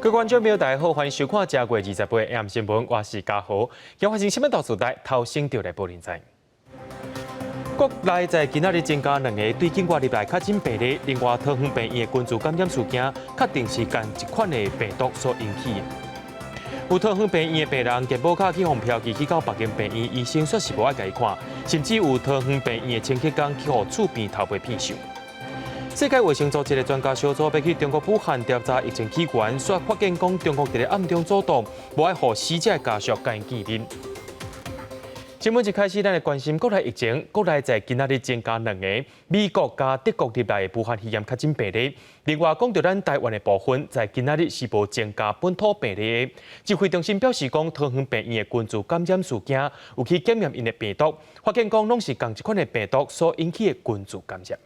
各位觀眾朋友，大家好，歡迎收看正月28 AM 新聞，我是嘉豪。今發生啥物大事代，頭先就來報您知。國內在今仔日增加兩个對境外入來確診病例，另外桃園病院的群聚感染事件，確定是仝一款的病毒所引起的。有桃園病院的病人健保卡去予剽棄去到別間病院，醫生說是無愛共伊看，甚至有桃園病院的清潔工去予厝邊頭尾騙受。世界衛生組織的專家小組欲去中國武漢調查疫情起源，煞發現講中國佇咧暗中阻擋，無愛予死者的家屬共𪜶見面。新聞一開始，咱來關心國內疫情。國內在今仔日增加兩個美國佮德國入來的武漢肺炎確診病例。另外，講到咱台灣的部分，在今仔日是無增加本土病例的。指揮中心表示講，桃園病院的群聚感染事件有去檢驗𪜶的病毒，發現講攏是仝一款的病毒所引起的群聚感染。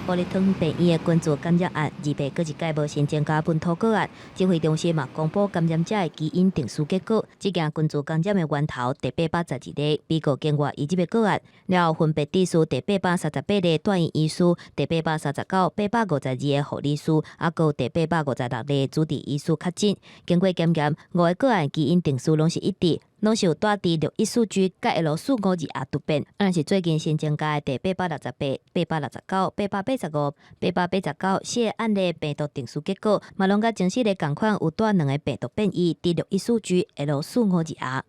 部立桃園病院的群聚感染案，28閣一改無新增加本土個案。指揮中心嘛公布感染者的基因定序結果，這件群聚感染的源頭第812例，美國境外移入的個案，了後分別致書第838例住院醫師、第839、852个護理師，猶閣有第856例主治醫師確診。經過檢驗，五个個案基因定序攏是一致。攏是有帶 D 614 G佮 L452R 突變，啊，若是最近新增加的第868、869、885、889四个案例病毒定序結果，嘛攏佮證實的仝款有帶兩个病毒變異 D 六一四 G L 四五二 R。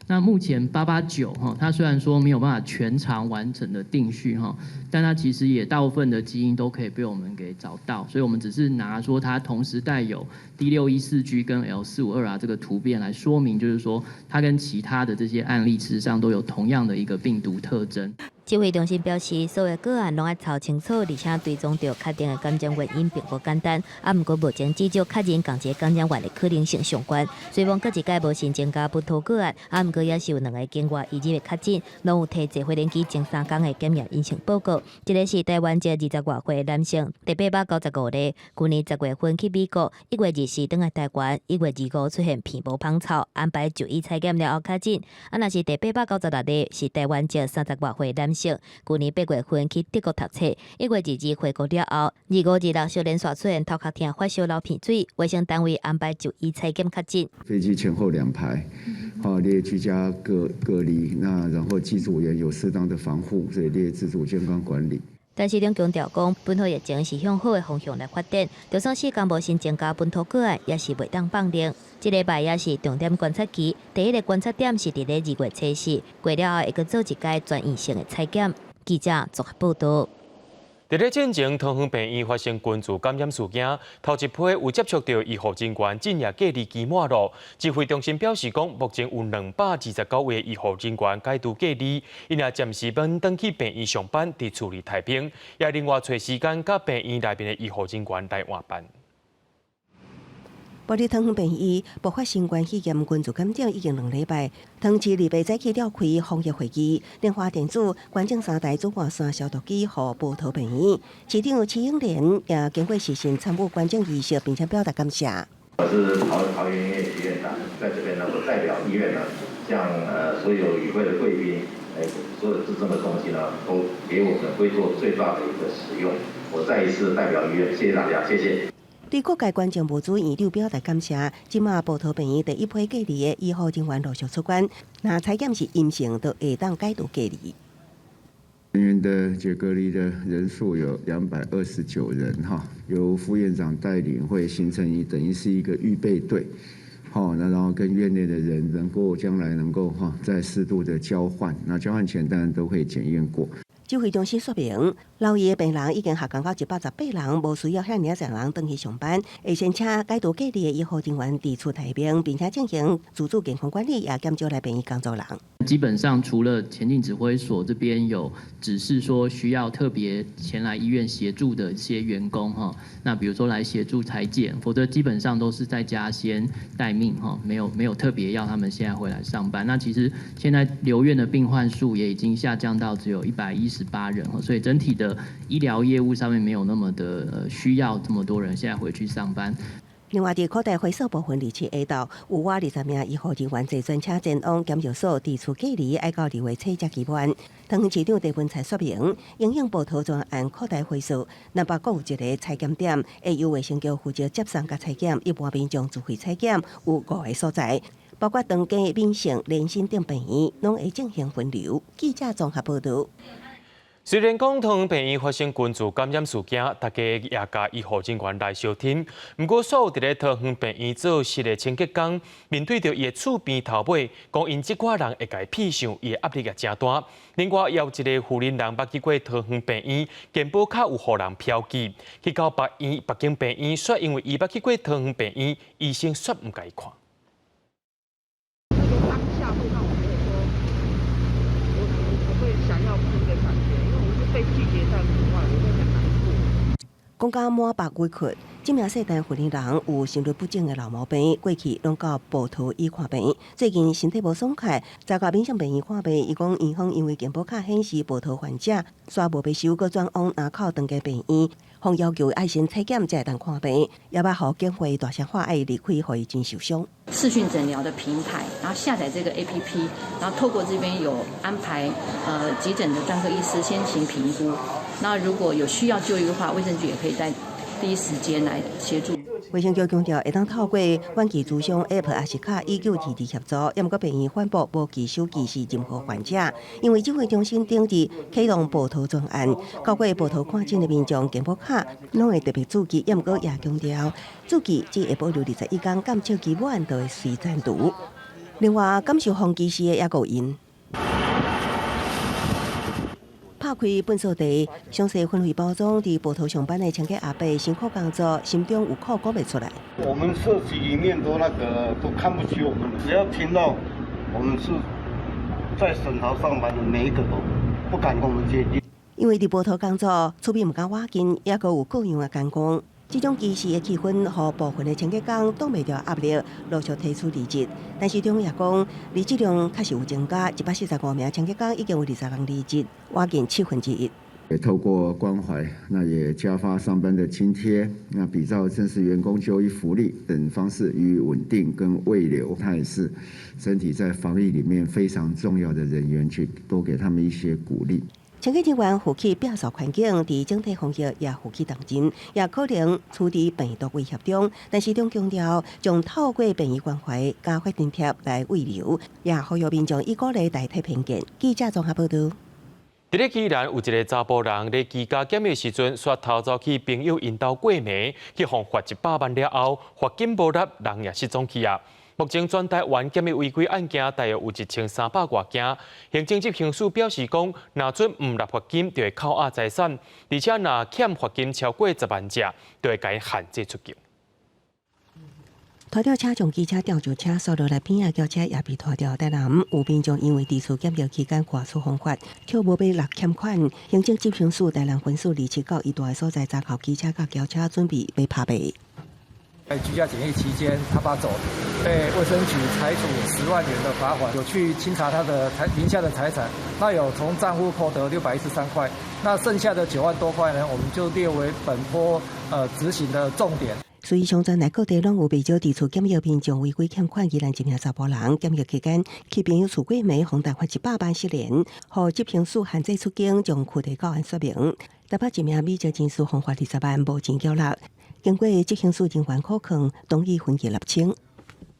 那目前889哈，它雖然說沒有辦法全長完整的定序哈，但它其實也大部分的基因都可以被我們給找到，所以我們只是拿說它同時帶有 D614G 跟 L452R 這個突變來說明，就是說它跟其他的這些案例事實上都有同樣的一個病毒特徵。指揮中心表示，所有個案攏愛查清楚，而且追蹤著確定的感染原因並無簡單。啊，毋過目前至少確認仝一个感染源的可能性上懸。雖然閣一改無新增加本土個案，啊，毋過也是有兩个境外移入的確診，攏有提坐火輪機前三工的檢驗陰性報告。一个是台灣籍20外歲男性，第895例，去年10月份去美國，1月24轉來台灣，1月25出現鼻無芳臭，安排就醫採檢了後確診。啊，若是第896例，是台灣籍30外歲男性。去年8月份去德國讀冊，1月22回國了後，25、26小連續出現頭殼疼、發燒、流鼻水，衛生單位安排就醫採檢確診。飛機前後兩排，好列居家隔離，那然後機組員有適當的防護，所以列自主健康管理。陳時中強調講，本土疫情是向好的方向來發展，就算四工無新增加本土個案，也是袂當放任。這禮拜也是重點觀察期，第一个觀察點是佇咧2月初四，過了後會閣做一擺全院性的採檢。記者綜合報導。佇咧進前，桃園病院發生群聚感染事件，頭一批有接觸著醫護人員進入隔離期滿囉。指揮中心表示講，目前有229位醫護人員解除隔離，𪜶也暫時免轉去病院上班，佇厝裡待命，也另外揣時間佮病院內面的醫護人員來換班。部立桃園病院爆發新冠肺炎群聚感染已經2禮拜，桃園市28早起召開防疫會議，聯華電子捐贈三台紫外線消毒機予部桃病院，市長徐英蓮也經過視訊參與捐贈儀式，並且表達感謝。我是桃園醫院徐院長，在這邊呢，我代表醫院呢，向所有與會的貴賓，所有資政的東西呢，都給我們會做最大的一個使用。我再一次代表醫院，謝謝大家，謝謝。對各界捐贈物資，院長表達感謝。這馬部桃病院第一批隔離的醫護人員陸續出關，若採檢是陰性，就會當解除隔離。人員的解隔離的人數有229人，哈，由副院長帶領，會形成一等於是一個預備隊，好，那然後跟院內的人能夠將來能夠哈再適度的交換，那交換前當然都會檢驗過。指揮中心說明，留醫的病人已經下降到118人，無需要遐爾濟人轉去上班。會先請解除隔離的醫護人員佇厝待命，並且進行自主健康管理，也減少來病院工作人。基本上，除了前進指揮所這邊有指示說需要特別前來醫院協助的一些員工哈，那比如說來協助採檢，否則基本上都是在家先待命哈，沒有特別要他們現在回來上班。那其實現在留院的病患數也已經下降到只有118人，所以整體的醫療業務上面沒有那麼的需要這麼多人現在回去上班。另外，佇擴大會所部分，27下晝有倚20名醫護人員坐專車前往檢疫所佇厝隔離，愛到2月初才期滿。桃園市長鄭文燦說明，因應部桃專案擴大回數，南北各有一個採檢點，會由衛生局負責接送佮採檢，一般民眾自費採檢有五個所在，包括長庚、敏盛、聯新等病院，攏會進行分流。記者綜合報導。雖然講桃園病院發生群聚感染事件，大家也共醫護人員來相挺。毋過，所有佇咧桃園病院做事的清潔工，面對著伊的厝邊頭尾，講𪜶這寡人會共伊痞想，伊的壓力也誠大。另外，也有一个婦人捌去過桃園病院，健保卡有予人標記，去到別院別間病院，卻因為伊捌去過桃園病院，醫生煞毋共伊看。那個當下會讓我覺得說，我會想要哭的感覺，因為我是被拒絕在門外，我會很難過。講甲滿腹委屈，這名姓陳婦人有心律不整的老毛病，過去攏到部桃醫看病，最近身體無爽快，才到敏盛病院看病。伊講院方因為健保卡顯示部桃患者，煞無欲收，閣轉往林口長庚病院，方要求愛先採檢才會當看病，也捌予警會大聲喊愛離開，予伊真受傷。視訊診療的平台，然後下載這個 APP，然後透過這邊有安排，急診的專科醫師先行評估。那如果有需要就醫的話，衛生局也可以在第一時間來協助。衛生局強調，會當透過遠距諮商 App 抑是敲1922協助，毋過病院反駁無拒收歧視任何患者，因為指揮中心頂日啟動部桃專案，透過部桃看診的民眾健保卡攏會特別註記，毋過也強調，註記只會保留21天，鑑證期滿就會隨刪除。另外，感受防歧視的也閣有𪜶。拍開糞掃地，詳細分類包裝，佇部桃上班的清潔阿伯辛苦工作，心中有苦講袂出來。我們社區裡面都那個都看不起我們，只要聽到我們是在省桃上班的，每一個都不敢跟我們接近。因為佇部桃工作，厝邊毋敢倚近，抑閣有各樣的眼光。這種歧視的氣氛，予部分的清潔工擋袂牢壓力，陸續提出離職。但是中也講，離職量確實有增加，145名清潔工已經有20人離職，倚近1/4。也透過關懷，那也加發上班的津貼，那比照正式員工就醫福利等方式予以穩定跟慰留。他也是身體在防疫裡面非常重要的人員，去多給他們一些鼓勵。清潔人員負起摒掃環境，佇整體防疫也負起重任，也可能處佇病毒威脅中。但是中強調，將透過病院關懷加發津貼來慰留，也呼籲民眾以鼓勵代替偏見。記者綜合報導。佇咧宜蘭有一个查埔人咧居家檢疫時陣，煞偷走去朋友𪜶兜過暝，去予罰100萬了後，罰金無納，人也失蹤去啊。目前全台灣檢疫違規案件大約有1300外件。行政執行署表示講，若準毋納罰金，就會扣押財產，而且若欠罰金超過10萬者，就會共伊限制出境。拖吊車將機車吊上車，掃落來邊仔轎車也被拖吊。台南有民眾因為佇厝檢疫期間外出犯法，卻無欲納欠款。行政執行署台南分署27到伊住的所在查扣機車佮轎車，準備欲拍賣。在居家檢疫期間，他跑走，被衛生局裁處10萬元的罰款。有去清查他的財名下的財產，那有從賬戶扣得613塊，那剩下的9萬多塊呢，我們就列為本波執行的重點。所以，上全台各地攏有袂少佇厝檢疫民眾違規欠款，宜蘭一名查埔人檢疫期間去朋友厝過暝，予罰款100萬失聯，予執行署限制出境，將拘提到案說明。台北一名美籍人士予罰20萬無錢繳納，經過執行署人員苦勸，同意分期納清。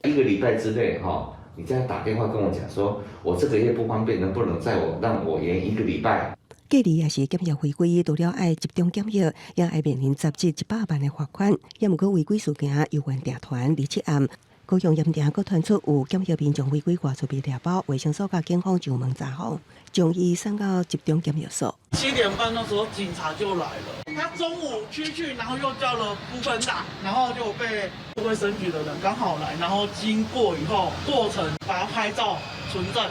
一個禮拜之內，哈，你再打電話跟我講，說我這個月不方便，能不能再我讓我延一個禮拜？隔離抑是檢疫違規，除了愛集中檢疫，也愛面臨10至100萬的罰款。也毋過違規事件由原定團27暗，高雄鹽埕閣傳出有檢疫民眾違規外出被掠包，衛生所佮警方上門查訪，將伊送到集中檢疫所。7點半那時候警察就來了，他中午出去，然後又叫了部分大，然後就被衛生局的人剛好來，然後經過以後過程把他拍照存證。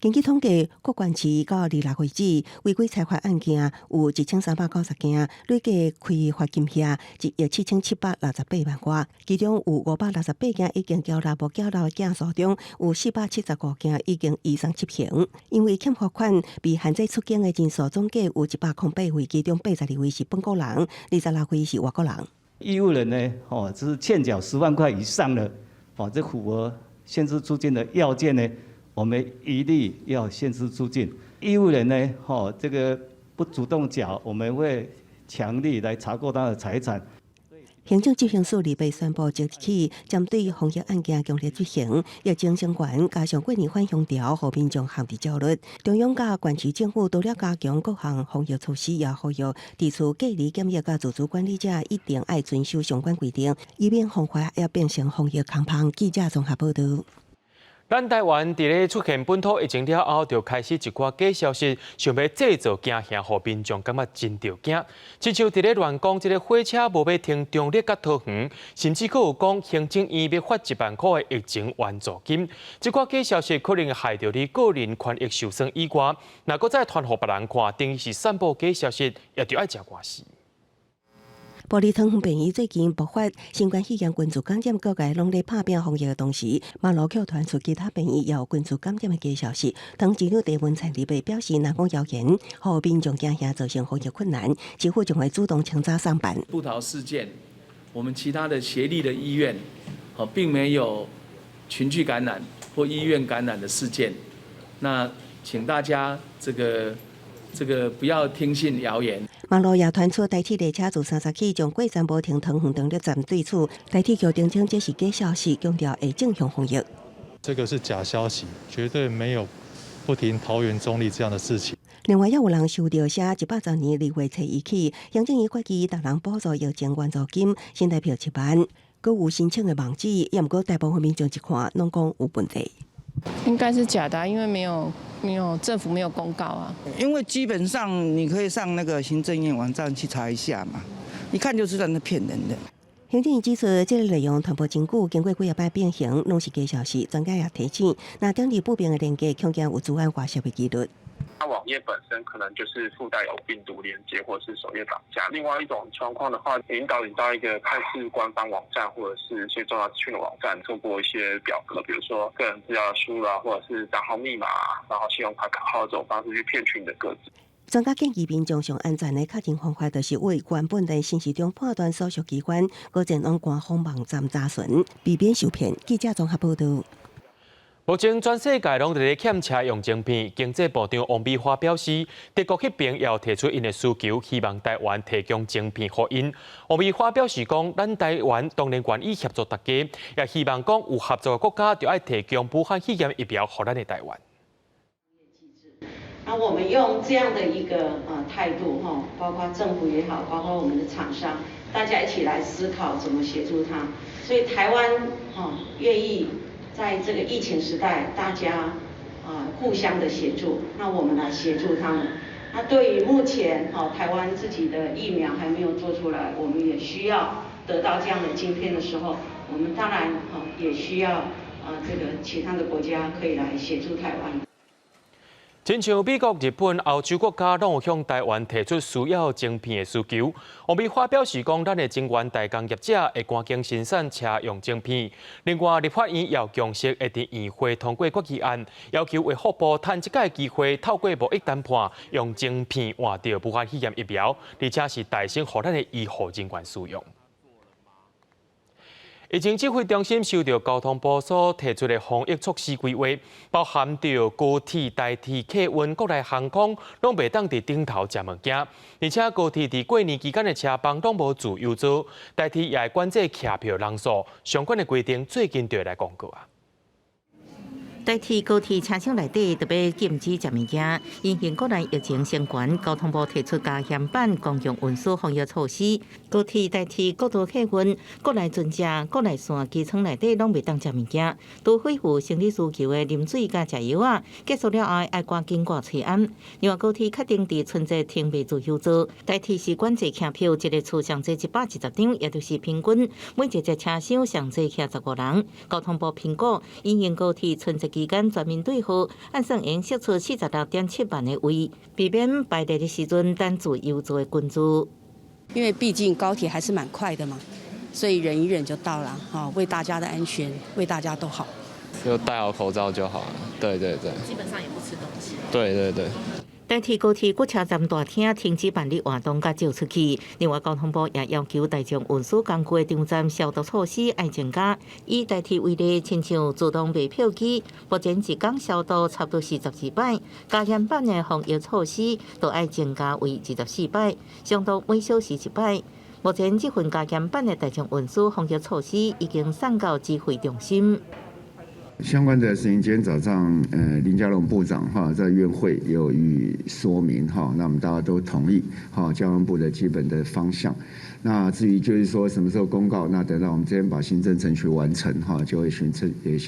根據統計，各縣市到26為止，違規裁罰案件有1390件，累計開罰金額1億7768萬外。其中有568件已經繳納，無繳納的件數中，有475件已經移送執行。因為欠罰款被限制出境的人數總計有108位，其中82位是本國人，26位是外國人。義務人呢，哦，就是欠繳10萬塊以上的，哦，這符合限制出境的要件呢，我們一律要限制出境。義務人呢，哦，這個不主動繳，我們會強力來查扣他的財產。行政執行署二八宣布，即日起針對防疫案件強力執行，疫情升懸，加上過年返鄉潮，予民眾陷佇焦慮。中央佮縣市政府除了加強各項防疫措施，也呼籲佇厝隔離檢疫佮自主管理者一定愛遵守相關規定，以免防範也變成防疫空縫。記者綜合報導。咱台灣佇咧出現本土疫情了後，就開始一寡假消息，想欲製造驚嚇，予民眾感覺真著驚。親像佇咧亂講，這个火車無欲停中壢佮桃園，甚至閣有講行政院欲發1萬塊的疫情援助金。這寡假消息可能害著你個人權益受損以外，若閣再傳予別人看，等於是散布假消息，也著愛食官司。埔里桃園病院最近爆發新冠肺炎群組感染，各界攏咧拍拚防疫的同時，嘛陸續傳出其他病院也有群組感染的假消息。桃園市長鄭文燦二八表示，若講謠言，予民眾驚嚇造成防疫困難，市府將會主動請早上班。部桃事件，我們其他的協力的醫院，哦，並沒有群聚感染或醫院感染的事件。那請大家這個不要聽信謠言。網路也傳出台鐵列車自三十起將過站無停桃園中壢站對出，台鐵局澄清這是假消息，強調會正向防疫。這個是假消息，絕對沒有不停桃園中壢這樣的事情。另外，也有人收著寫110年2月初一起，行政院決議逐人補助疫情援助金，新台票7萬，閣有申請的網址，也毋過大部分民眾一看，攏講有問題。應該是假的，因為沒有政府沒有公告啊。因為基本上你可以上那個行政院網站去查一下嘛，一看就知道那騙人的。行政院指出，這个內容傳播真久，經過幾仔擺變形，攏是假消息。專家也提醒，若點入不明的連結，恐驚有資安外泄的幾率。它網頁本身可能就是附帶有病毒連結，或是首頁綁架。另外一種狀況的話，引導你到一個看似官方網站或者是一些重要資訊的網站，透過一些表格，比如說個人資料輸入啊，或者是帳號密碼，然後信用卡卡號這種方式去騙取你的個資。專家建議民眾上安全的確認方法，就是對原本的信息中判斷所屬機關，閣前往官方網站查詢，避免受騙。記者綜合報導。目前全世界攏佇咧欠車用晶片，經濟部長王美花表示，德國彼邊也有提出𪜶的需求，希望台灣提供晶片予𪜶。王美花表示講，咱台灣當然願意協助大家，也希望講有合作的國家著愛提供武漢肺炎疫苗予咱的台灣。那我們用這樣的一個態度哈，包括政府也好，包括我們的廠商，大家一起來思考怎麼協助他。所以台灣哈願意在這個疫情時代，大家啊互相的協助，那我們來協助他們。那對於目前哈台灣自己的疫苗還沒有做出來，我們也需要得到這樣的晶片的時候，我們當然哈也需要啊這個其他的國家可以來協助台灣。親像美國、日本、歐洲國家攏有向台灣提出需要晶片的需求。王美花表示講，咱的晶圓代工業者會趕緊生產車用晶片。另外，立法院也有共識，會佇院會通過決議案，要求衛福部趁這個機會，透過貿易談判，用晶片換著武漢肺炎疫苗，而且是代先予咱的醫護人員使用。疫情指揮中心收到交通部所提出的防疫措施規劃，包含著高鐵、台鐵、客運、國內航空，攏袂當佇頂頭食物件，而且高鐵佇過年期間的車房攏無自由座，台鐵也會管制徛票人數，相關的規定最近就會來公告啊。台鐵高鐵車廂內底特別禁止食物件，因應國內疫情升懸，交通部提出加嚴版公共運輸防疫措施。高鐵、台鐵、國道客運、國內船隻、國內線機艙內底攏袂當食物件，除非有生理需求的啉水佮食藥仔，結束了後愛趕緊掛喙罨。另外，高鐵確定佇春節停賣自由座，台鐵是管制徛票，一个次上濟120張，也就是平均每一節車廂上濟徛15人。交通部評估，因應高鐵春節期間全面對號，按算會釋出46.7萬个位，避免排列的時陣等自由座的群聚。因為畢竟高鐵還是蠻快的嘛，所以忍一忍就到了。哈，為大家的安全，為大家都好。就戴好口罩就好了。對對對。基本上也不吃東西。對對對。台鐵高鐵各車站大廳停止辦理活動，佮借出去。另外，交通部也要求大眾運輸工具的場站消毒措施愛增加。以台鐵為例，親像自動賣票機，目前一工消毒差不多是12擺，加嚴版的防疫措施都愛增加為24擺，相當每小時一擺。目前這份加嚴版的大眾運輸防疫措施已經送到指揮中心。相關的事情，今天早上，林佳龍部長哈在院會有予以說明哈，那我們大家都同意哈交通部的基本的方向。那至於就是說什麼時候公告，那等到我們這邊把行政程序完成哈，就會行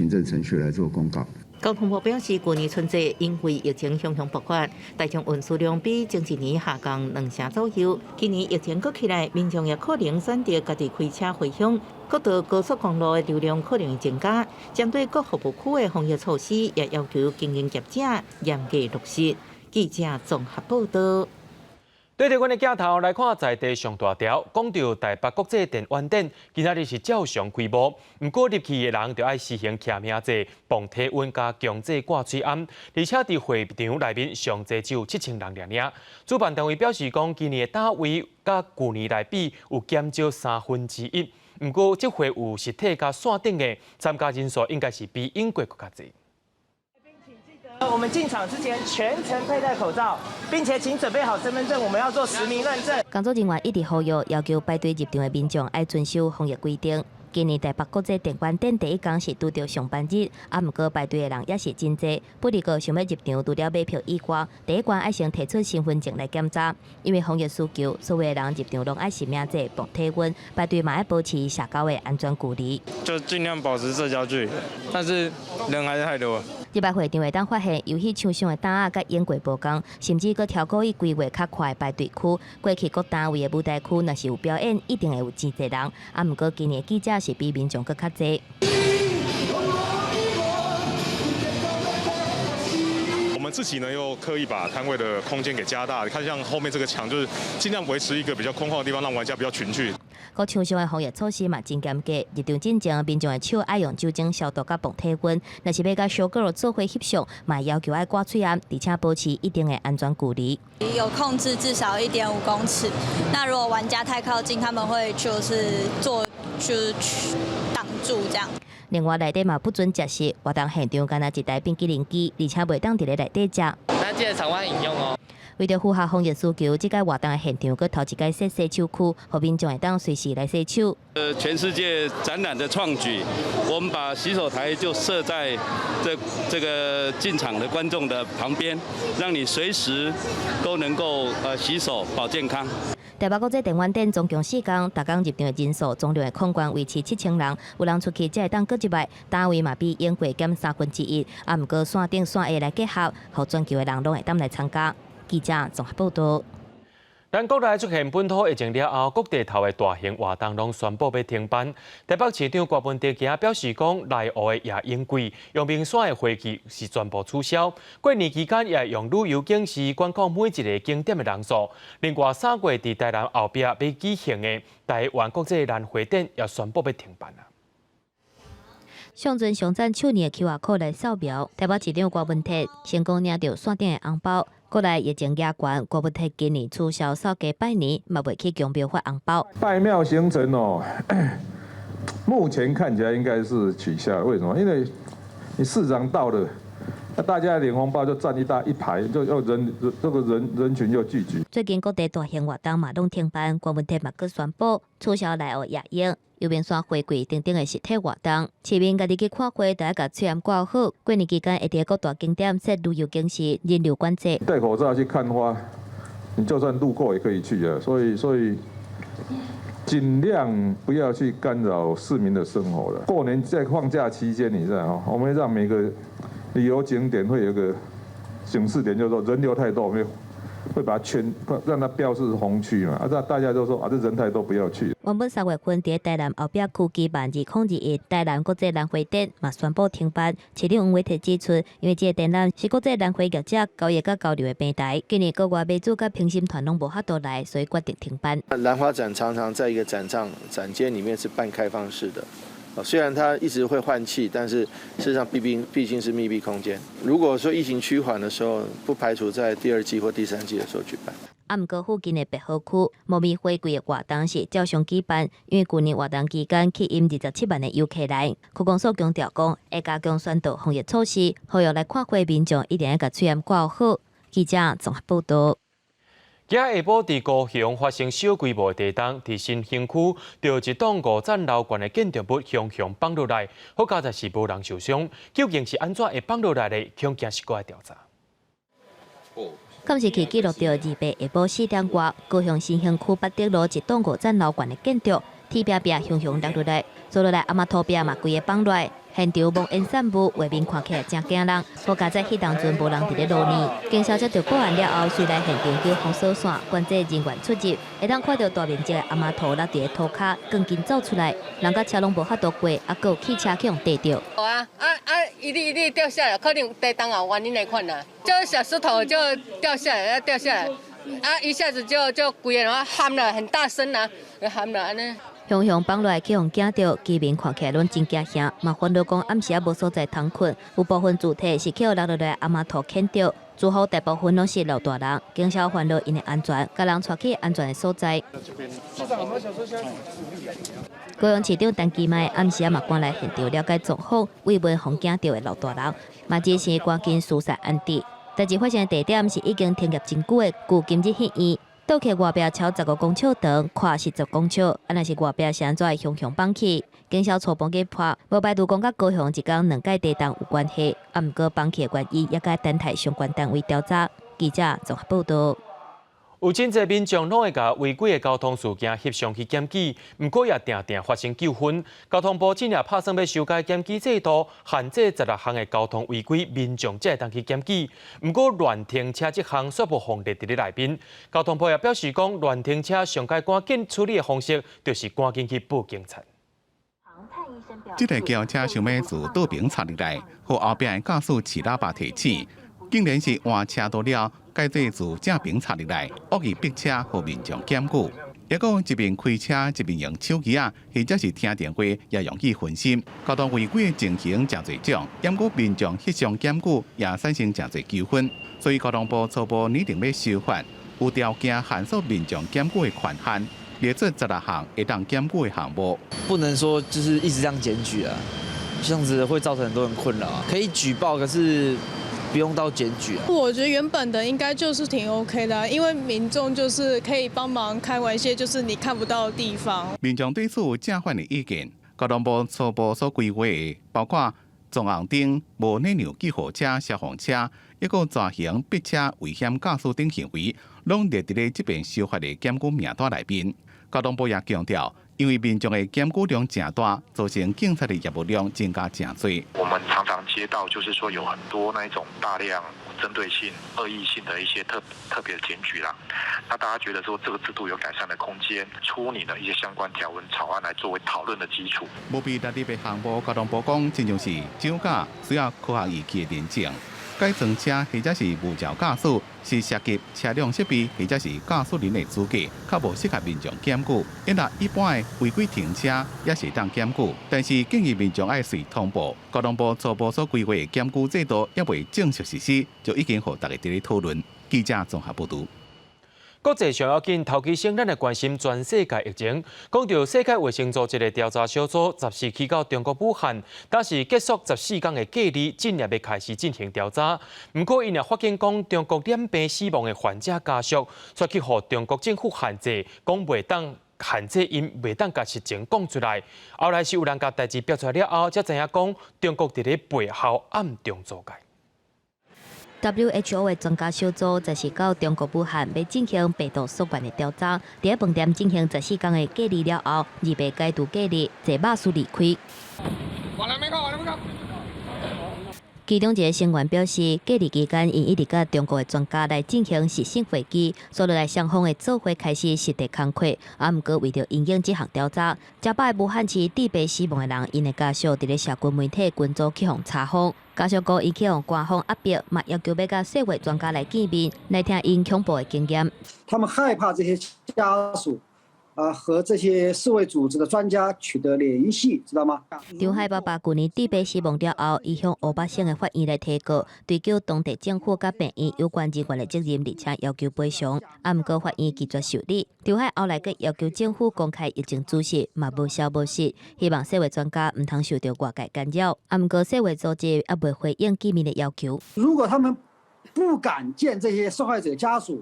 政程序來做公告。交通部表示，舊年春節因為疫情雄雄爆發，大眾運輸量比前一年下降2成左右。今年疫情閣起來，民眾也可能選擇家己開車回鄉，各道高速公路的流量可能會增加。針對各服務區的防疫措施，也要求經營業者嚴格落實。記者綜合報道。對著阮的鏡頭來看，在地上大條，講著台北國際電玩展，今仔日是照常開幕。毋過入去的人就愛實行實名制、磅體溫佮強制掛喙罨，而且佇會場內面上濟只有7000人爾爾。主辦單位表示講，今年的攤位佮舊年來比有減少1/3。毋過這回有實體佮線頂的參加人數，應該是比往過閣較濟。我們進場之前全程佩戴口罩，並且請準備好身份證，我們要做實名認證。工作人員一直呼籲，要求排隊入場的民眾愛遵守防疫規定。今年台北國際電玩展第一工是拄著上班日，啊，毋過排隊的人也是真濟。不過想欲入場，除了買票以外，第一關愛先提出身份證來檢查。因為防疫需求，所有的人入場攏愛實名制、磅體溫，排隊嘛愛保持社交的安全距離。就盡量保持社交距離，但是人還是太多。這擺會場會當發現遊戲場上的擔仔佮往過無仝，甚至閣超過伊規劃較闊的排隊區。過去各單位的舞台區若是有表演，一定會有真濟人。啊，毋過今年記者是比民眾閣較濟。我們自己呢又刻意把攤位的空間給加大，你看像後面這個牆，就是盡量維持一個比較空曠的地方，讓玩家比較群聚。各場上的防疫措施嘛真嚴格，入場進前民眾的手愛用酒精消毒佮磅體溫，若是欲佮小哥做伙翕相，嘛要求愛掛喙罨，而且保持一定的安全距離。有控制至少1.5公尺，那如果玩家太靠近，他們會就是做就是擋住這樣。另外內底嘛不准食食，活動現場干焦一台冰淇淋機，而且袂當佇咧內底食。那記得場外飲用哦。為著符合防疫需求，這屆活動的現場閣頭一擺設洗手區，予民眾會當隨時來洗手。全世界展覽的創舉，我們把洗手台就設在這個進場的觀眾的旁邊，讓你隨時都能夠洗手保健康。台北國際電玩展總共四工，逐工入場的人數總量會控管維持7000人，有人出去才會當閣入來。攤位嘛比往過減1/3，啊，毋過線頂線下來結合，予全球的人攏會當來參加。記者綜合報道。咱國內出現本土疫情了後，各地頭的大型活動攏宣布欲停辦。台北市長郭文哲今仔表示講，內湖的夜櫻季、陽明山的花季是全部取消。過年期間也會用旅遊警示管控每一个景點的人數。另外，3月佇台南後壁欲舉行的台灣國際蘭花展也宣布欲停辦啊。上陣上讚手年的 QR code 來掃描，台北市長郭文哲成功領著線頂的紅包。國內疫情嚴懸，郭文哲今年取消掃街拜年，嘛袂去宮廟發紅包。拜廟行程哦，目前看起來應該是取消。為什麼？因為你市長到了，那大家領紅包就站一大一排，就又人這個人人群又聚集。最近各地大型活動嘛攏停辦，郭文哲嘛閣宣布取消內湖夜櫻、陽明山花季等等的實體活動。市民家己去看花，就愛共喙罨掛好。過年期間會佇各大景點設旅遊警示、人流管制。戴口罩去看花，你就算路過也可以去啊。所以盡量不要去干擾市民的生活了。過年在放假期間，你知道我們會讓每個旅遊景點會有一個警示點，就是說人流太多，我們會把它圈，讓它標示紅區嘛。啊，這大家都說啊，這人太多，不要去。原本3月份佇台南後壁區舉辦2021台南國際蘭花展，嘛宣布停辦。市長黃偉哲指出，因為這個展覽是國際蘭花業者交易佮交流的平台，今年國外買主佮評審團攏無法度來，所以決定停辦。蘭花展常常在一個展場展間裡面是半開放式的，雖然它一直會換氣，但是事實上畢竟是密閉空間。如果說疫情趨緩的時候，不排除在第二季或第三季的時候舉辦。啊，毋過附近的白河區貓咪花季的活動是照常舉辦，因為舊年活動期間吸引27萬的遊客來。區公所強調講，會加強宣導防疫措施，呼籲來看花民眾一定愛共喙罨掛好。記者綜合報道。今下晡佇高雄發生小規模的地動，佇新興區，著一棟五層樓懸的建築物雄雄放落來，好佳哉是無人受傷。究竟是按怎會放落來的？恐驚是閣愛調查。監視器記錄著28下晡4點外，高雄新興區八德路一棟五層樓懸的建築，鐵壁壁雄雄落落來，坐落來阿媽土壁嘛規个放落來，現場濃煙散霧，畫面看起來真驚人。好佳哉彼當陣無人佇咧路內，警消接著報案了後，隨來現場叫封鎖線，管制人員出入，會當看著大面積的阿媽土落佇咧塗跤，鋼筋走出來，人佮車攏無法度過，啊，閣有汽車去予硩著。啊啊啊！一粒一粒掉下來，可能地動有原因的款啦，就是小石頭就掉下來，掉下來，啊！一下子就規個人喊了，很大聲啊，喊了按呢。雄雄放落來去予驚著，居民看起來攏真驚嚇，嘛煩惱講暗時仔無所在通睏，有部分住體是去予落落來阿媽土牽著，住戶大部分攏是老大人，警消煩惱𪜶的安全，共人帶去安全的所在。高雄市長陳其邁暗時仔嘛趕來現場了解狀況，慰問予驚著的老大人，嘛指示趕緊疏散安置。代誌發生的地點是已經停業真久的舊金日戲院。倒客外壁超15公尺長，寬10公尺，啊若是外壁是按怎會雄雄放去？警消初步研判，無排除講佮高雄一工兩擺地動有關係，啊，毋過放去的原因，猶閣等待相關單位調查。記者綜合報道。有真濟民眾攏會共違規的交通事件翕相去檢舉，毋過也定定發生糾紛。交通部這晡拍算欲修改檢舉制度，限制16項的交通違規，民眾才會當去檢舉。毋過亂停車這項煞無予列佇咧內面。交通部也表示講，亂停車上該趕緊處理的方式，就是趕緊去報警察。這台轎車想欲自倒爿插入來，予後壁的駕駛揤喇叭提醒，竟然是換車道了。改做自正爿插入來，惡意逼車，予民眾檢舉。抑閣一邊開車一邊用手機仔，或者是聽電話，也容易分心。交通違規的情形誠濟種，毋過民眾翕相檢舉也產生誠濟糾紛。所以交通部初步擬定欲修法，有條件限縮民眾檢舉的權限，列出16項會當檢舉的項目。不能說就是一直這樣檢舉啊，這樣子會造成很多人困擾啊。可以舉報，可是不用到檢舉啊。我覺得原本的應該就是挺 OK 的，因為民眾就是可以幫忙看管一些就是你看不到的地方。民眾對此有正反的意見，交通部初步所規劃的，包括撞紅燈、無禮讓救護車、消防車，抑閣蛇行逼車、危險駕駛等行為，攏列佇咧這遍修法的檢舉名單內面。交通部也強調，因為民眾的檢舉量誠大，造成警察的業務量增加誠濟。我們常常接到，就是說有很多那一種大量針對性、惡意性的一些特別的檢舉啦。那大家覺得說這個制度有改善的空間，初擬了一些相關條文草案來作為討論的基礎。無被列入的項目，交通部講，親像是酒駕需要科學儀器的認證，改裝車或者是無照駕駛，是涉及車輛設備或者是駕駛人的資格，較無適合民眾檢舉。因為一般的違規停車也是當檢舉，但是建議民眾愛隨通報。交通部初步所規劃的檢舉制度猶未正式實施，就已經予大家佇咧討論。記者綜合報導。國際上要緊，頭期先咱來關心全世界疫情。講著世界衛生組織的調查小組，14去到中國武漢，但是結束14天的隔離，進入欲開始進行調查。毋過，𪜶也發現講，中國染病死亡的患者家屬，煞去予中國政府限制，講袂當限制𪜶袂當共實情講出來。後來是有人共代誌爆出來了後，才知影講中國佇咧背後暗中阻礙。 WHO 的專家小組就是到中國武漢，欲進行病毒溯源的調查。佇飯店進行14天的隔離了後，28解除隔離，坐巴士離開。其中一個成員表示，隔離期間，𪜶一直佮中國的專家來進行視訊會議，所以來雙方的做伙開始實地工課。啊，毋過為著因應這項調查，遮擺武漢市致病死亡的人，𪜶的家屬佇咧社群媒體群組去予查封。家屬講，𪜶去予官方壓迫，嘛要求欲佮世衛專家來見面，來聽𪜶恐怖的經驗。他們害怕這些家屬啊，和這些世衛組織的專家取得聯繫，知道嗎？張海爸爸舊年致病死亡了後，伊向湖北省的法院來提告，追究當地政府佮病院有關人員的責任，而且要求賠償。啊，毋過法院拒絕受理。張海後來閣要求政府公開疫情事實，嘛無消無息，希望世衛專家毋通受到外界干擾。啊，毋過世衛組織猶未回應見面的要求。如果他們不敢見這些受害者家屬，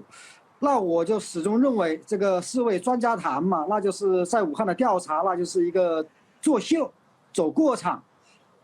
那我就始終認為這個世衛專家團嘛，那就是在武漢的調查，那就是一個作秀、走過場，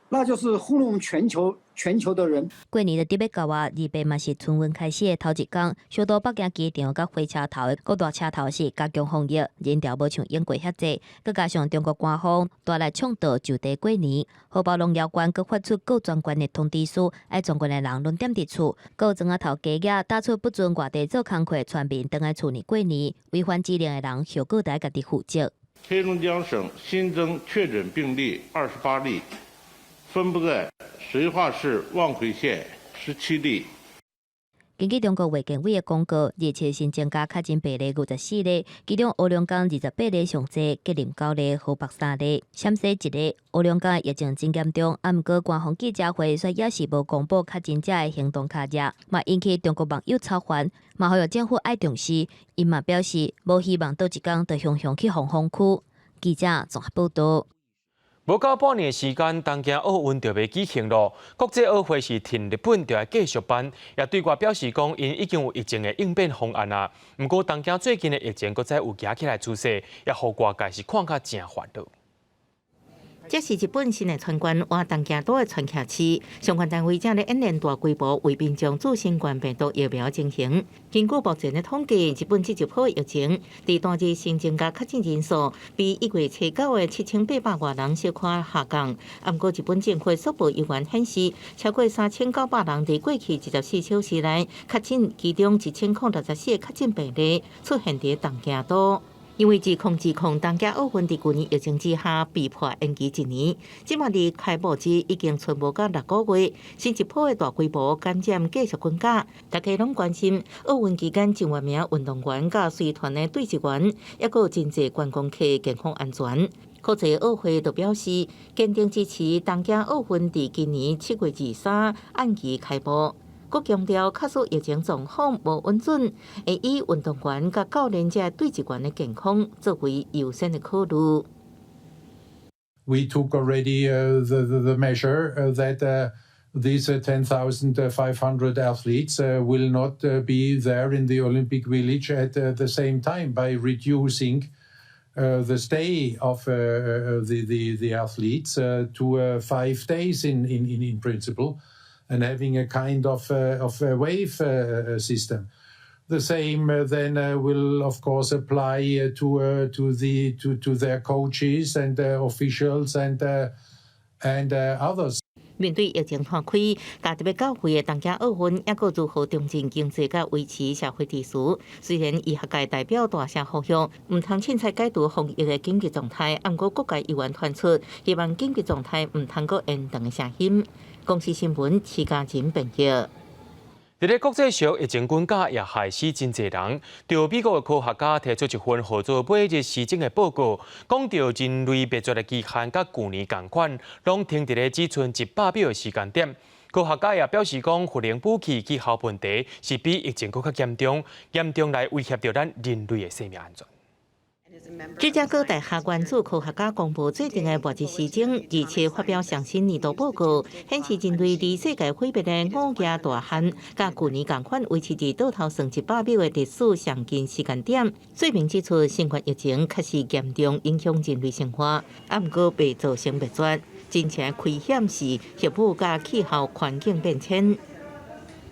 那就是糊弄全球全球的人。過年就佇欲到啊，28嘛是春運開始的頭一工，首都北京機場佮火車頭的各大車頭是加強防疫，人潮無像往過遐濟，閣加上中國官方大力倡導就地過年，荷包農業官閣發出閣專懸的通知書，愛全國的人攏踮佇厝，閣有磚仔頭街仔打出不准外地做工課，全民轉來厝內過年，違反指令的人後果得家己負責。黑龍江省新增確診病例28例，分布在綏化市望奎縣17例。根據中國衛健委的公告，27新增加確診病例24例，其中黑龍江28例上濟，吉林9例，河北3例，陝西1例。黑龍江疫情真嚴重，啊，毋過官方記者會煞猶是無公布確診者的行動腳跡，嘛引起中國網友嘲煩，嘛呼籲政府愛重視。𪜶嘛表示，無希望佗一工就雄雄去封封區。記者綜合報道。無夠半年時間，東京奧運就欲舉行囉。國際奧會是趁日本就愛繼續辦，也對外表示講，𪜶已經有疫情的應變方案啊。毋過東京最近的疫情閣再有夯起來趨勢，也予外界是看甲誠煩惱。這是日本新的川縣倚東京都的川崎市，相關單位正咧演練大規模為民眾注新冠病毒疫苗情形。根據目前的統計，日本這一波疫情，佇單日新增加確診人數，比1月初9的7800外人小可下降。毋過日本政府速報人員顯示，超過3900人佇過去24小時內確診，其中1064個確診病例出現佇東京都。因為2020東京奧運佇舊年疫情之下被迫延期一年，這馬離開幕日已經賰無到6個月，新一波的大規模感染繼續滾加，大家攏關心奧運期間上萬名運動員佮隨團的隊職員，抑閣有真濟觀光客健康安全。國際奧會就表示，堅定支持東京奧運佇今年7月23按期開幕。閣強調，假使疫情狀況無穩準，會以運動員佮教練這隊職員的健康作為優先的考慮。 We took already the measure that these 10,500 athletes will not be there in the Olympic Village at the same time by reducing the stay of the athletes to 5 days in principle and having a kind of a wave system. The same then will of course apply to their coaches and officials and others. 面對疫情拖開，加特別到會的東京奧運，抑閣如何重振經濟佮維持社會秩序？雖然醫學界代表大聲呼籲，毋通凊彩解除防疫的緊急狀態，毋過各界議員傳出，希望緊急狀態毋通閣延長的聲音。公視新聞，徐嘉仁編譯。佇咧國際上，疫情滾加也害死真濟人。著美國的科學家提出一份號做每日時鐘的報告，講著人類滅絕的期限佮舊年仝款，攏停佇咧只賰100秒的時間點。科學家也表示講，核能武器、氣候問題是比疫情閣較嚴重，嚴重來威脅著咱人類的生命安全。芝加哥大學原子科學家公布最近的末日時鐘，而且發表上新年度報告，顯示人類離世界毀滅的午夜大限，佮舊年仝款維持佇倒頭算100秒的歷史上近時間點。說明指出，新冠疫情確實嚴重影響人類生活，啊，毋過袂造成滅絕。真正危險是核武佮氣候環境變遷。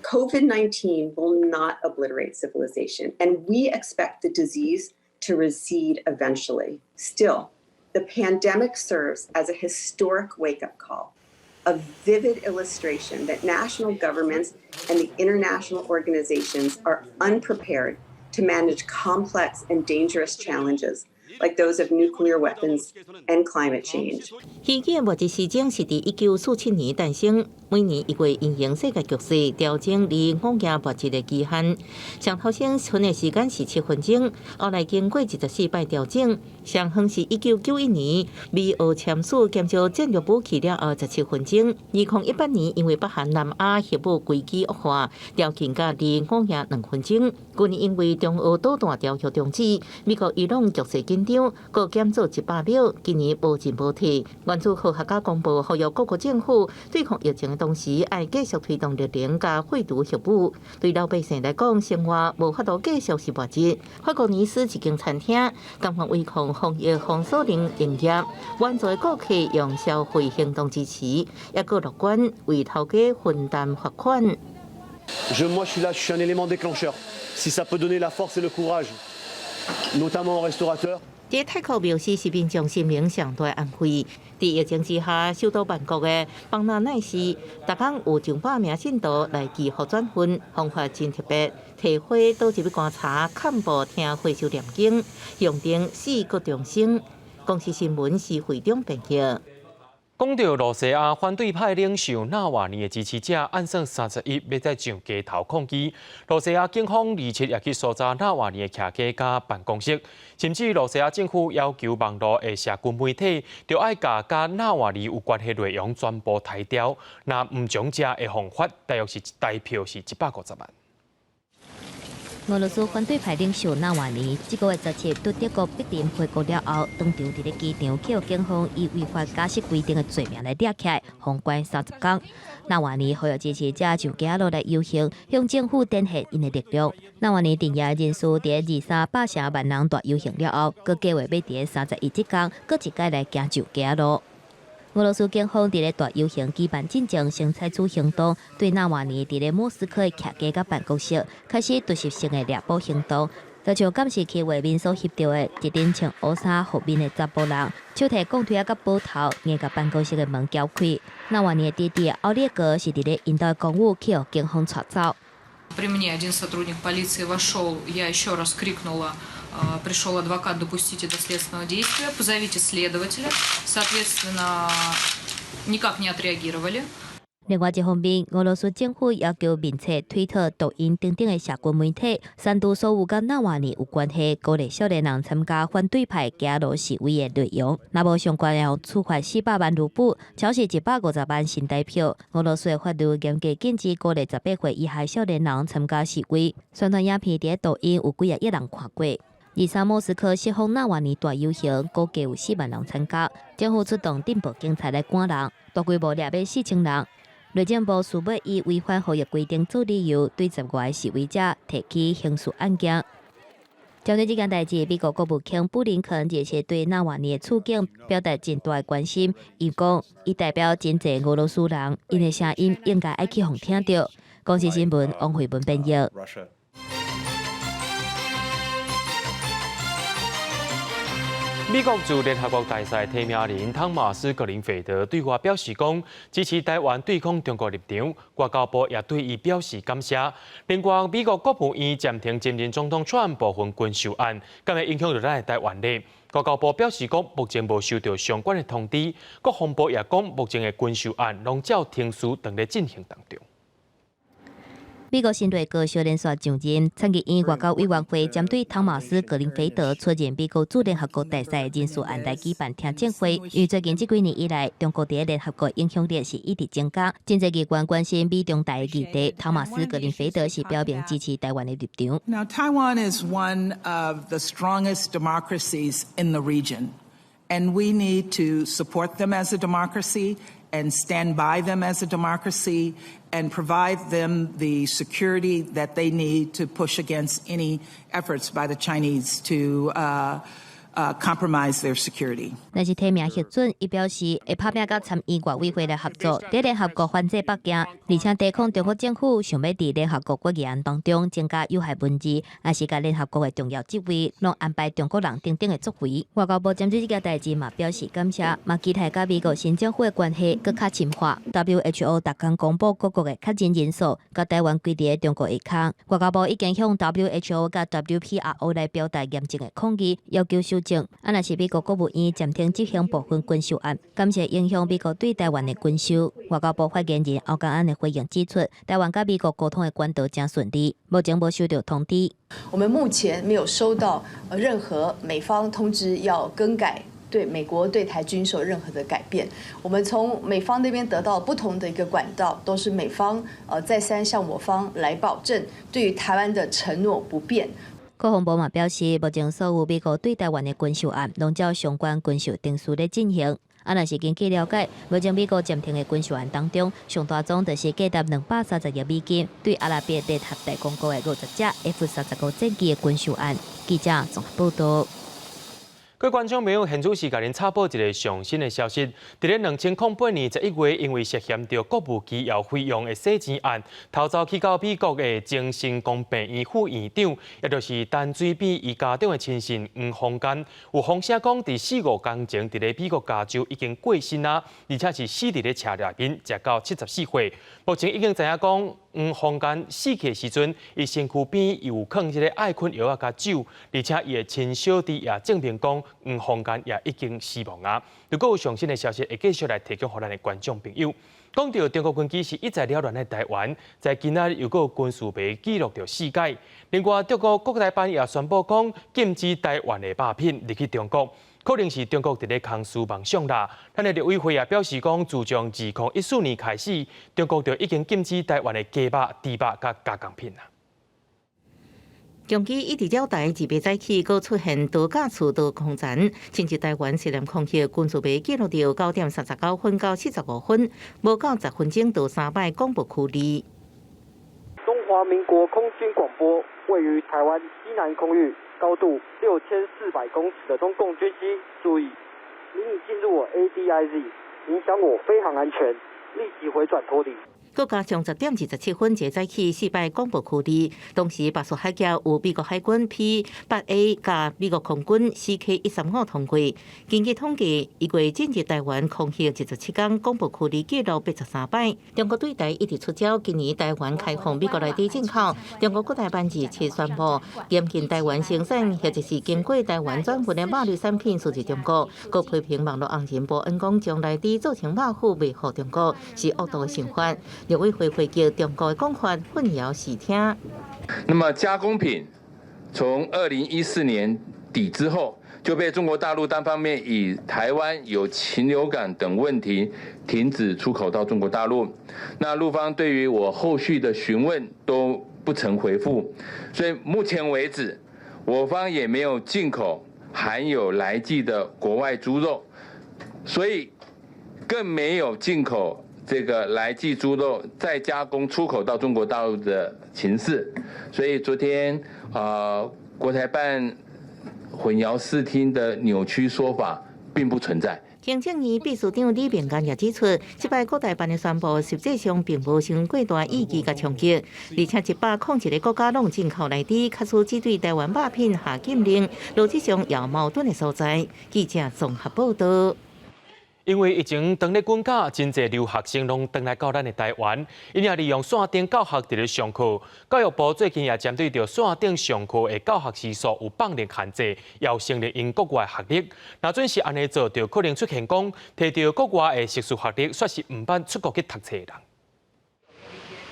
COVID-19 will not obliterate civilization, and we expect the disease to recede eventually. Still, the pandemic serves as a historic wake-up call, a vivid illustration that national governments and the international organizations are unprepared to manage complex and dangerous challenges like those of nuclear weapons and climate change. 希爾末日時鐘是佇1947年誕生，每年1月因應世界局勢調整離午夜末日的期限。上頭先賰的時間是7分鐘，後來經過24擺調整，上遠是1991年美俄簽署減少戰略武器了後17分鐘。2018年因為北韓南亞核武危機惡化，調近到離午夜2分鐘。去年因為中俄導彈條約終止，美國伊朗局勢緊張，閣減做100秒。今年無進無退。原子科學家公布呼籲各國政府對抗疫情的同時，愛繼續推動綠能佮廢除核武。對老百姓來講，生活無法度繼續是末日。法國尼斯一間餐廳，甘願違抗防疫封鎖令營業，滿座的顧客用消費行動支持，抑閣樂觀為頭家分擔罰款。 Moi, je suis là, je suis un élément déclencheur. Si ça peut donner la force et le courage, notamment aux restaurateurs. 佇泰國廟市是民眾心靈上大安慰。佇疫情之下，首都曼谷的邦納奈市，逐工有上百名信徒來祈福轉運，方法真特別，提花倒入去棺柴，崁布聽和尚念經，象徵死閣重生。公視新聞是會長編譯。講著羅西亞反對派領袖納瓦尼的支持者，按算31欲再上街頭抗議。羅西亞警方27也去搜查納瓦尼的徛家佮辦公室，甚至羅西亞政府要求網路的社群媒體，著愛共佮納瓦尼有關係內容全部刣掉，若毋從者會予罰，大約是台票是150萬。俄羅斯反對派領袖納瓦尼這個月17佇德國柏林回國了後，當場佇咧機場予警方以違反假釋規定的罪名來掠起來，予關30工。納瓦尼呼籲支持者上街路來遊行，向政府展現𪜶的力量。納瓦尼鎮壓人數佇二三百成萬人大遊行了後，閣計劃欲佇31這工，閣一擺來行上街路。俄羅斯警方佇咧大遊行舉辦進前，先採取行動，對納瓦尼佇咧莫斯科的徛家佮辦公室開始突襲性的獵捕行動。就像監視器畫面所翕著的，一陣穿烏衫覆面的查埔人，手提鋼錘仔佮斧頭，硬共辦公室的門撬開。納瓦尼的弟弟奧列格是佇咧𪜶兜的公寓去予警方帶走。 При мне один сотрудник полиции вошел, я еще раз крикнула: «Пришел адвокат, допустите до следственного действия, позовите следователя». Соответственно, никак не отреагировали. 另外一方面，俄羅斯政府要求面冊、推特、抖音等等的社群媒體刪除所有佮納瓦尼有關係、鼓勵少年人參加反對派街頭示威的內容。若無相關會處罰400萬盧布，超是150萬新台票。俄羅斯的法律嚴格禁止鼓勵18歲以下少年人參加示威。宣傳影片佇抖音有幾仔億人看過。23莫斯科釋放納瓦尼大遊行，估計有4萬人參加。政府出動鎮暴警察來趕人，大規模掠欲4000人。內政部誓欲以違反防疫規定做理由，對10外個示威者提起刑事案件。針對這件代誌，美國國務卿布林肯日前對納瓦尼的處境表達真大的關心。伊講，伊代表真濟俄羅斯人，𪜶的聲音應該愛去予聽著。公視新聞王慧文編譯。美國駐聯合國大使提名人湯馬斯·格林費德對外表示講，支持台灣對抗中國立場，外交部也對伊表示感謝。另外，美國國務院暫停前任總統川普部分軍售案，敢會影響著咱的台灣呢？外交部表示講，目前無收到相關的通知。國防部也講，目前的軍售案攏照程序正咧進行當中。美國新內閣小連續上任，參議院外交委員會針對湯馬斯·格林菲德出任美國駐聯合國大使人事案來舉辦聽證會。因為最近這幾年以來，中國佇聯合國影響力是一直增加。真濟議員關心美中台議題，湯馬斯·格林菲德是表明支持台灣的立場。 Now, Taiwan is one of the strongest democracies in the region, and we need to support them as a democracy and stand by them as a democracy and provide them the security that they need to push against any efforts by the Chinese to compromise their security. 但是提名核准，伊表示會拍拚佮參議外委會來合作，佇聯合國反制北京，而且抵抗中國政府想欲佇聯合國決議案當中增加有害文字，抑是共聯合國的重要職位攏安排中國人等等的作為。外交部針對這件代誌嘛表示感謝，嘛期待佮美國新政府的關係閣較深化。WHO 逐工公布各國的確診人數，共台灣歸佇中國下跤。外交部已經向 WHO 佮 WPRO 來表達嚴正的抗議，要求修正。證。啊，若是美國國務院暫停執行部分軍售案，敢是會影響美國對台灣的軍售？外交部發言人歐江安的回應指出，台灣佮美國溝通的管道誠順利，目前無收到通知。我們目前沒有收到任何美方通知要更改對美國對台軍售任何的改變。我們從美方那邊得到不同的一個管道，都是美方再三向我方來保證對於台灣的承諾不變。國防部嘛表示，目前所有美國對台灣的軍售案，攏照相關軍售程序咧進行。啊，若是根據了解，目前美國暫停的軍售案當中，上大宗就是價值230億美金對阿拉伯聯合大公國的50架 F-35戰機的軍售案。記者綜合報導。各位觀眾朋友，現主時共您插播一个上新的消息。佇咧2008年11月，因為涉嫌著國務機要費用的洗錢案，逃走去到美國的前成功病院副院長，也就是陳水扁伊家中的親信黃宏堅，有風聲講，佇四五工前，佇咧美國加州已經過身啊，而且是死佇咧車內面，食到74歲。目前已經知影講，黃宏堅死去的時陣，伊身軀邊有囥這个愛睏藥仔佮酒，而且伊的親小弟也證明講，黃宏堅也已經死亡啊。如果有上新的消息，會繼續來提供予咱的觀眾朋友。講到中國軍機是一再擾亂的台灣，在今仔日又閣有軍事迷記錄著四改。另外，中國國台辦也宣布講禁止台灣的肉品入去中國，可能是中國佇咧空思妄想啦。咱的陸委會也表示講，自從2014年開始，中國就已經禁止台灣的雞肉、豬肉佮加工品啦。共機一直繞台，自八早起，閣出現多架次多空殘，侵入台灣西南空域，軍事迷記錄著9點39分到45分，無夠10分鐘就三擺廣播區裡。中華民國空軍廣播，位於台灣西南空域，高度6400公尺的中共軍機，注意，你已進入我 ADIZ，影響我飛航安全，立即回轉脫離。閣加上10點27分，這早起四擺廣播區裡，當時巴士海峽有美國海軍 P-8A 佮美國空軍 CK-135通過。根據統計，1月進入台灣空域27天，廣播區裡記錄83擺。中國對台一直出招，今年台灣開放美國來豬進口，中國國台辦27宣布嚴禁台灣生產或者是經過台灣轉運的肉類產品輸入中國。閣批評網路紅人博恩講將來豬做成肉脯賣予中國是惡毒的想法。陸委會回擊中國的講法混淆視聽。那麼加工品從2014年底之後就被中國大陸單方面以台灣有禽流感等問題停止出口到中國大陸。那陸方對於我後續的詢問都不曾回覆，所以目前為止，我方也沒有進口含有萊劑的國外豬肉，所以更沒有進口這個萊劑豬肉再加工出口到中國大陸的情勢。所以昨天國台辦混淆視聽的扭曲說法並不存在。行政院秘書長李明安也指出，這擺國台辦的宣布，實際上並無傷過大意義佮衝擊，而且101個國家攏進口來豬，假使只對台灣肉品下禁令，邏輯上有矛盾的所在。記者綜合報導。因為疫情當咧滾假，真濟留學生攏轉來到咱的台灣，𪜶也利用線頂教學佇咧上課。教育部最近也針對著線頂上課的教學時數有放任限制，要承認𪜶國外學歷。若準是按呢做，就可能出現講提著國外的碩士學歷，煞是毋捌出國去讀冊的人。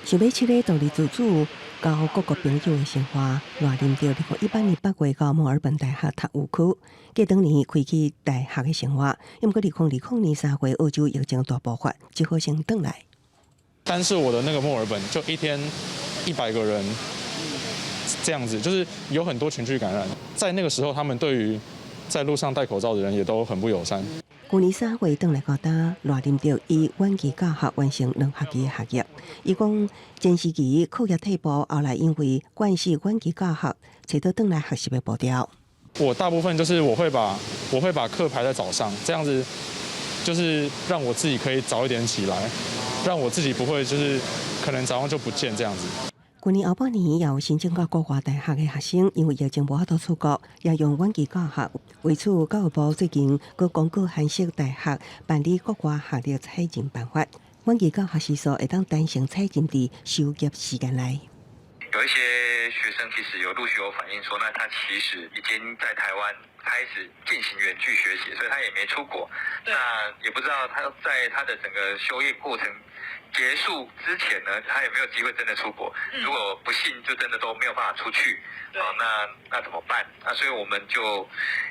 想欲試咧獨立自主，交各國朋友的生活，賴林著2018年8月到墨爾本大學讀預科，過當年開啟大學的生活。毋過2020年3月澳洲疫情大爆發，只好先轉來。但是我的那個墨爾本就一天100個人，這樣子，就是有很多群聚感染。在那個時候，他們對於在路上戴口罩的人也都很不友善。舊年3月轉來到台，賴林著以遠距教學完成兩學期的學業。伊講前時期課業退步，後來因為慣勢遠距教學，揣到轉來學習的步調。我大部分就是我會把課排在早上，這樣子就是讓我自己可以早一點起來，讓我自己不會就是可能早上就不見這樣子。舊年後半年，也有申請到國外大學的學生，因為疫情無法度出國，也用遠距教學。為此，教育部最近閣公告函釋大學辦理國外學歷採認辦法，遠距教學時數會當彈性採認佇修業時間內。有一些學生他其實有陸續有反映說，那他其實已經在台灣開始進行遠距學習，所以他也沒出國。那也不知道他在他的整個修業過程結束之前呢，他有沒有機會真的出國？如果不幸就真的都沒有辦法出去，啊，那怎麼辦？那所以我們就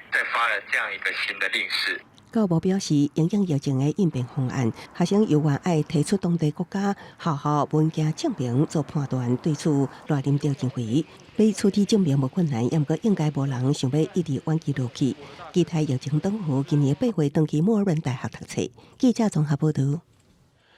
再發了這樣一個新的令示。教育部表示，因應疫情的應變方案，學生猶原愛提出當地國家學校文件證明做判斷，對此賴林德認為，欲取得證明無困難，毋過應該無人想欲一直遠距落去。期待疫情轉好，今年8月轉去墨爾本大學讀冊。記者綜合報導。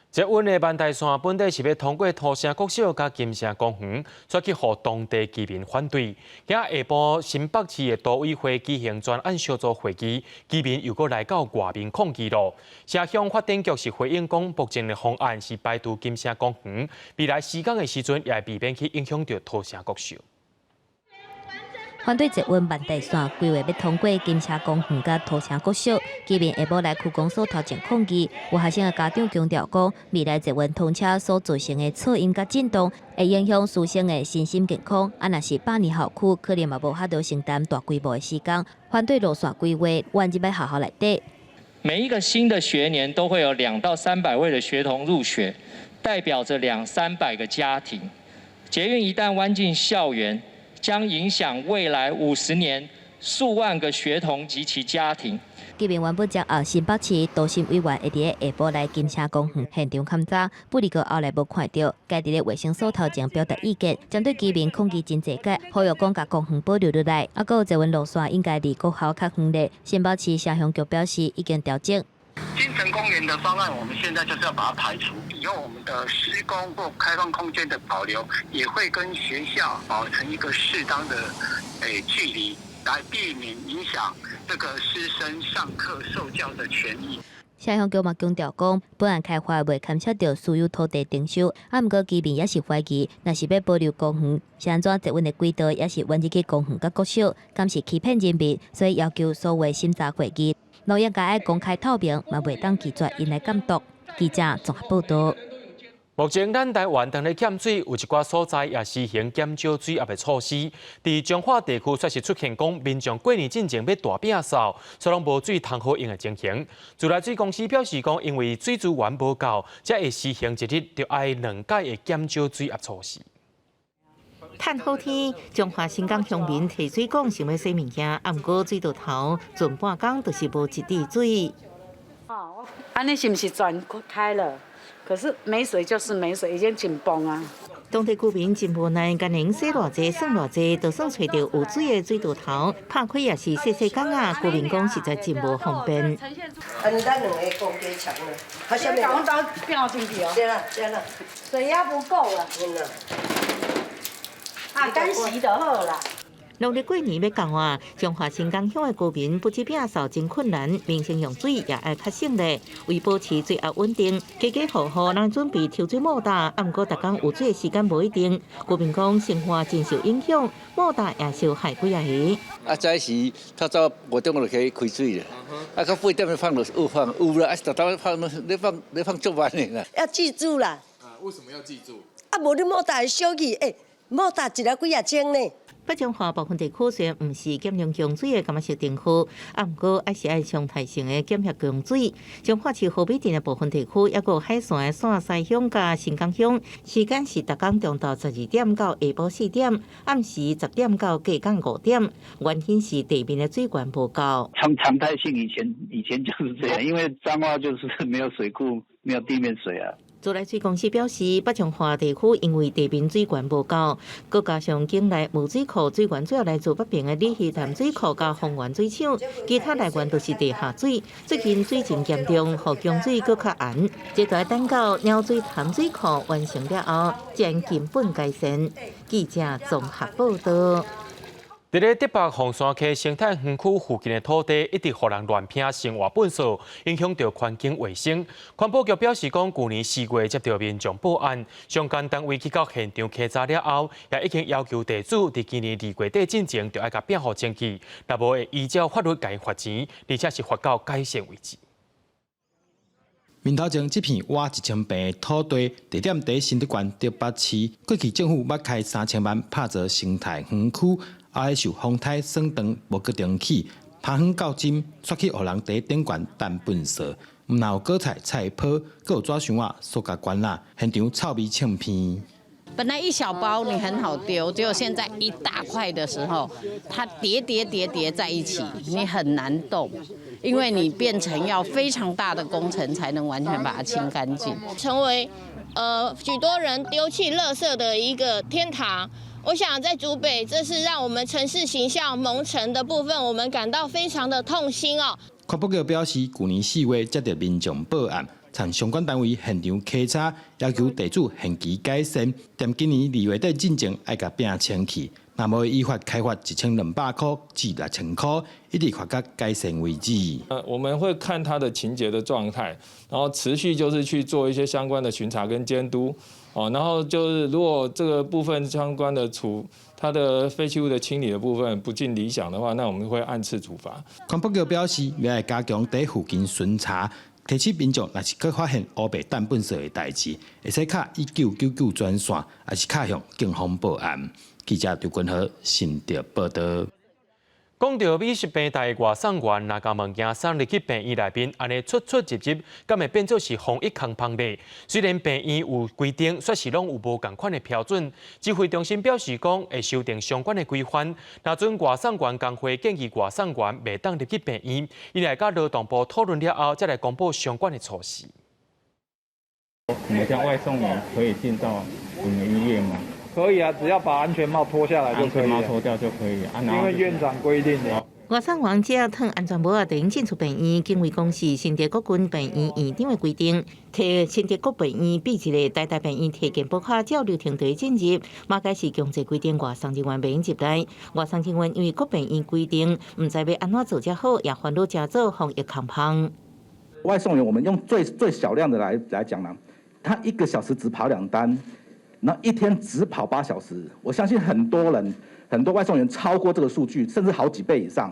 捷運的萬大線本底是欲通過土城國小佮金城公園，煞去予當地居民反對。今下晡新北市的都委會舉行專案小組會議，居民又閣來到外面抗議囉。城鄉發展局是回應講，目前的方案是排除金城公園，未來施工的時陣也會避免去影響著土城國小。反對捷運萬大線規劃欲通過金城公園佮土城國小，居民下晡來區公所頭前抗議。有學生的家長強調講，未來捷運通車所造成的噪音佮震動，會影響師生的身心健康。啊，若是百年校區，可能嘛無法度承擔大規模的施工。反對路線規劃，遠入來學校內底。每一個新的學年都會有2到300位的學童入學，代表着兩三百個家庭。捷運一旦彎進校園，將影響未來50年數萬個學童及其家庭。居民原本將後新北市都審委員會佇咧下晡來金城公園現場勘查，不過後來無看著，改佇咧衛生所頭前表達意見，針對居民抗議真濟屆，呼籲講共公園保留落來，啊，閣有捷運路線應該離國校較遠咧。新北市城鄉局表示已經調整。金城公園的方案，我們現在就是要把它排除。以後我們的施工或開放空間的保留，也會跟學校保持一個適當的距離，來避免影響這個師生上課受教的權益。城鄉局嘛強調講，本案開發袂牽涉著私有土地徵收，啊，毋過居民也是懷疑，若是欲保留公園，是按怎捷運的軌道也是彎入去公園佮國小，敢是欺騙人民，所以要求所有審查會議，攏應該愛公開透明，嘛袂當拒絕𪜶來監督。記者綜合報導。目前咱台灣當咧欠水，有一寡所在也實行減少水壓的措施。佇彰化地區，煞是出現講民眾過年進前欲大摒掃，煞攏無水通好用的情形。自來水公司表示講，因為水資源無夠，才會實行一日著愛兩擺的減少水壓措施。嘆好天，彰化新港鄉民提水管想欲洗物件，啊，毋過水道頭盡半工就是無一滴水。哦，按呢是毋是轉開了？可是沒水就是沒水，已經緊繃啊。當地居民真無奈，干焦洗偌濟、算偌濟，就算揣著有水的水道頭，拍開也是細細管仔。居民講實在真無方便。啊，你咱兩个講加強了，他下面講到變進去哦。對啦對啦，水壓不夠啊。嗯啦。啊，乾洗就好啦。農曆過年欲到啊，彰化新港鄉的居民不止摒掃真困難，民生用水也愛較省咧。為保持水壓穩定，家家戶戶攏準備抽水莫打，啊，毋過逐工有水的時間無一定。居民講生活真受影響，莫打也受害幾仔個。啊，早時較早5點就起開水啦，啊，到8點放就有放有啦，啊，逐當放你放你放足慢的啦。要記住啦。啊，為什麼要記住？啊，無你莫打會燒去，欸，莫打一粒幾仔鐘呢。北彰化部分地區雖然毋是減量供水的感覺是定好，啊，毋過還是愛常態性的檢核供水。彰化市和美鎮的部分地區，抑閣有海線的線西鄉佮新港鄉，時間是逐工中晝12點到下晡4點，暗時10點到隔工5點。原因是地面的水源無夠。常態性以前就是這樣，因為彰化就是沒有水庫，沒有地面水啊。自來水公司表示，北彰化地區因為地面水源無夠，閣加上境內無水庫，水源主要來自北爿的鯉魚潭水庫佮豐原水廠，其他來源都是地下水。最近水情嚴重，予供水閣較絚。這就愛等到鳥水潭水庫完成了後，才能根本改善。記者綜合報導。佇咧竹北鳳山溪生態園區附近的土地，一直予人亂拋生活糞埽，影響著環境衛生。環保局表示講，舊年4月接著民眾報案，相關單位去到現場稽查了後，也已經要求地主佇今年2月底進前，就愛共摒予清氣，若無會依照法律共伊罰錢，而且是罰到解散為止。面頭前這片倚1000坪的土地，地點佇新竹縣竹北市。過去政府欲開3000萬拍造生態園區，後來受風颱損斷，無閣重起。拍遠到今，煞去予人佇頂懸擲糞埽，毋但有果菜菜脯，閣有紙箱仔、塑膠罐仔，現場臭味衝鼻。本來一小包你很好丟，結果現在一大塊的時候，它疊疊疊疊在一起，你很難動，因為你變成要非常大的工程才能完全把它清乾淨，成為許多人丟棄垃圾的一個天堂。我想在竹北，這是讓我們城市形象蒙塵的部分，我們感到非常的痛心哦。環保局表示，舊年4月接到民眾報案，向相關單位現場稽查，要求地主限期改善。踮今年2月底進前愛共摒清去，若無依法開罰1200塊至6000塊，一直罰到改善為止。我們會看他的清潔的狀態，然後持續就是去做一些相關的巡查跟監督。哦，然後就是如果這個部分相關的處，它的廢棄物的清理的部分不盡理想的話，那我們會按次處罰。環保局表示，未來加強佇附近巡查，提醒民眾，若是閣發現烏白擲糞埽的代誌，會使敲1999專線，抑是敲向警方報案。記者劉君和新竹報導。講到美食病台外送員，若共物件送入去病院內面，按呢出出入入，敢會變做是防疫空縫咧？雖然病院有規定，煞是攏有無仝款的標準。指揮中心表示講，會修訂相關的規範。若準外送員工會建議外送員袂當入去病院，𪜶會佮勞動部討論了後，才來公布相關的措施。你們像外送員可以進到你們醫院嗎？可以啊，只要把安全帽脫下來就可以。安全帽脫掉就可以。因為院長規定的。外送員只要脫安全帽仔，就會進出病院。警衛講是新竹國軍病院院長的規定，提新竹國病院比一个台大病院提健保卡照流程佇進入，嘛該是強制規定外送人員袂用入來。外送人員因為國病院規定，毋知欲按怎做才好，也煩惱成做防疫空縫。外送員，我們用最最小量的來講啦，他一個小時只跑兩單。那一天只跑8小時，我相信很多人很多外送員超過這個數據，甚至好幾倍以上。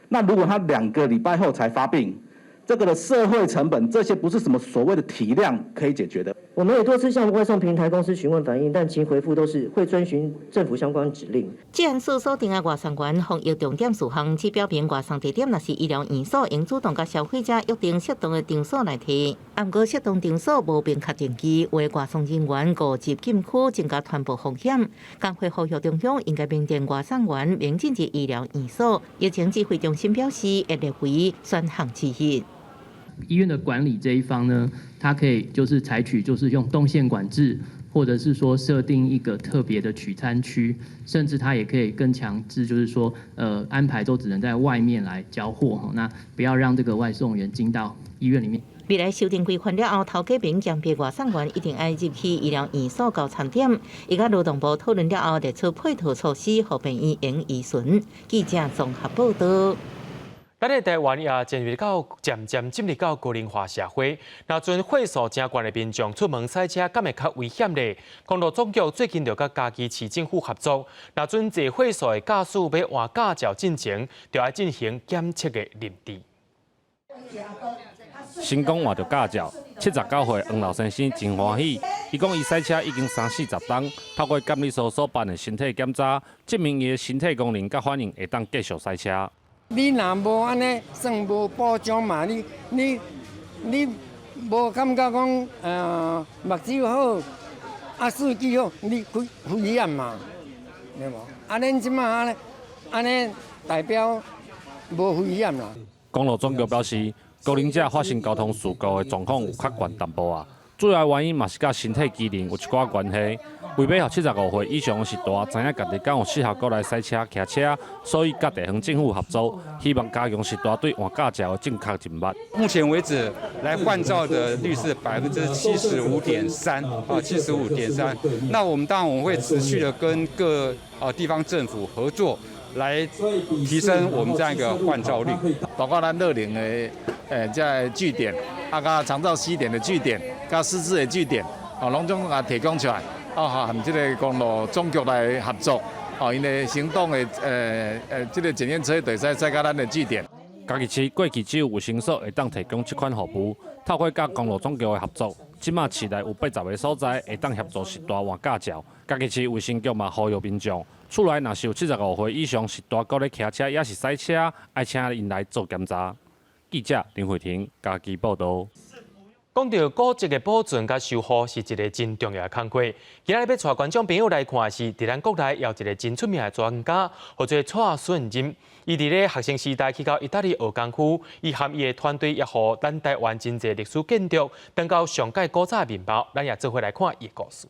那如果他2個禮拜後才發病，這個的社會成本，這些不是什麼所謂的體量可以解決的。我們也多次向外送平台公司詢問反映，但其回覆都是會遵循政府相關指令。治安署鎖定的外送員防疫重點事項，只表明外送地點若是醫療院所，應主動佮消費者約定適當的場所來提。毋過適當場所無明確定義，有的外送人員誤入禁區，增加傳播風險。工會呼籲中央應該明定外送員免進入醫療院所。疫情指揮中心表示，會列為選項之一。醫院的管理這一方呢，它可以就是採取就是用動線管制，或者是說設定一個特別的取餐區，甚至它也可以更強制，就是說，安排都只能在外面來交貨，那不要讓這個外送員進到醫院裡面。未來修訂規範了後，頭家明強迫外送員一定愛入去醫療院所交餐點。伊佮勞動部討論了後，列出配套措施，予病院會用依循。記者綜合報導。咱的台灣也進入到漸漸進入到高齡化社會，若陣歲數誠懸的民眾出門駛車，敢會較危險咧？公路總局最近就佮嘉義市政府合作，若準濟歲數的駕駛欲換駕照進前，就愛進行檢測的認知。成功換著駕照，79歲黃老先生真歡喜。伊講伊駛車已經三四十冬，透過監理所所辦的身體檢查，證明伊的身體功能佮反應會當繼續駛車。你若無按呢，算無保障嘛？你無感覺講，目睭好，啊，視力好，你危險嘛？對無？啊，恁這馬按呢，按呢代表無危險啦。公路總局表示，高齡者發生交通事故的狀況有較懸淡薄仔，主要原因嘛是佮身體機能有一寡關係。為欲予75歲以上的序大知影家己敢有適合閣來駛車騎車，所以佮地方政府合作，希望加強序大對換駕照的正確認捌。目前為止，來換照的率是75.3%啊，75.3。那我們當然我們會持續的跟各地方政府合作，來提升我們這樣一個換照率。包括咱樂齡的這个據點，啊，佮長照 C 點的據點，佮失智的據點，哦，攏總共提供出來。哦，和這个公路總局來合作，哦，𪜶的行動的這个檢驗車會使駛到咱的據點。嘉義市過去只有衛生所會當提供這款服務，透過佮公路總局的合作，這馬市內有80個所在會當協助序大換駕照。嘉義市衛生局嘛呼籲民眾，厝內若是有75歲以上序大閣咧騎車，抑是駛車，愛請𪜶來做檢查。記者林慧婷嘉義報導。講到古蹟的保存佮修護是一个真重要的工課。今仔日欲帶觀眾朋友來看的是，佇咱國內有一个真出名的專家，號做蔡順任。伊佇咧學生時代去到意大利學功夫，伊和伊的團隊也予咱台灣真濟歷史建築，轉到上蓋古早的面貌。咱也做伙來看伊的故事。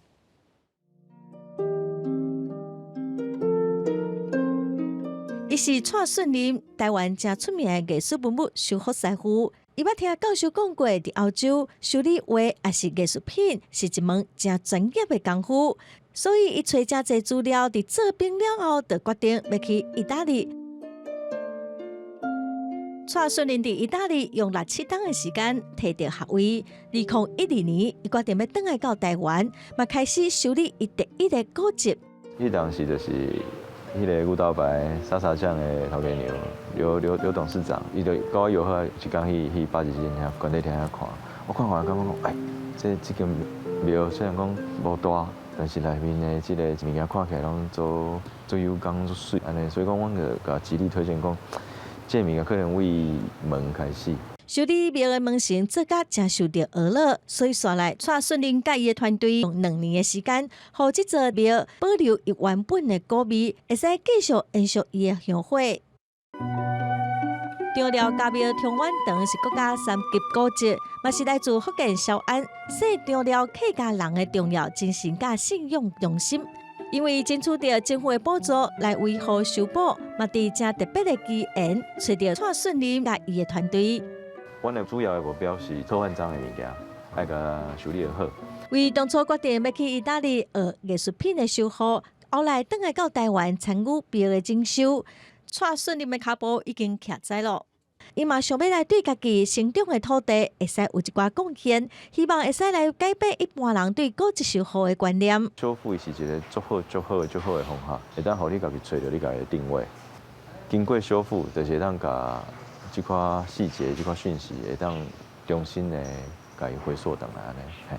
伊是蔡順任，台灣誠出名的藝術文物修復師傅。伊捌聽教授講過，佇歐洲修理畫抑是藝術品是一門誠專業的功夫，所以伊揣誠濟資料，佇做兵了後，就決定欲去意大利。蔡順任佇意大利用六七冬的時間提著學位。2012年，伊決定欲轉來到台灣，嘛開始修理伊第一个古蹟。彼當時就是彼个牛頭牌沙茶醬的頭家娘劉劉劉董事長，伊就佮我約好一工去巴士廳遐管理廳遐看。我看完感覺講，哎，這間廟雖然講無大，但是內面的這個物件看起來攏做做有工足媠按呢，所以講，阮就共極力推薦講，這个物件可能為門開始。修理廟的門神做甲誠受著娛樂，所以紲來蔡順任佮伊的團隊用2年的時間，予這座廟保留伊原本的古味，會使繼續延續伊的香火。中寮家廟中元堂是國家三級古蹟，嘛是來自福建潮安細中寮客家人的重要精神佮信仰中心。因為爭取著政府的補助來維護修補，嘛佇誠特別的機緣，揣著蔡順任佮伊的團隊。阮的主要的目標是做漢章的物件，愛共修理好。為當初決定欲去意大利學藝術品的修復，後來轉來到台灣參與廟的整修，蔡順任的跤步已經徛在咯。伊嘛想欲來對家己成長的土地會使有一寡貢獻，希望會使來改變一般人對古蹟修復的觀念。修復是一个足好、足好、足好的方法，會當予你家己揣著你家己的定位。經過修復，就是會當共這塊細節、這塊訊息會當重新的共伊回溯轉來按呢。嘿。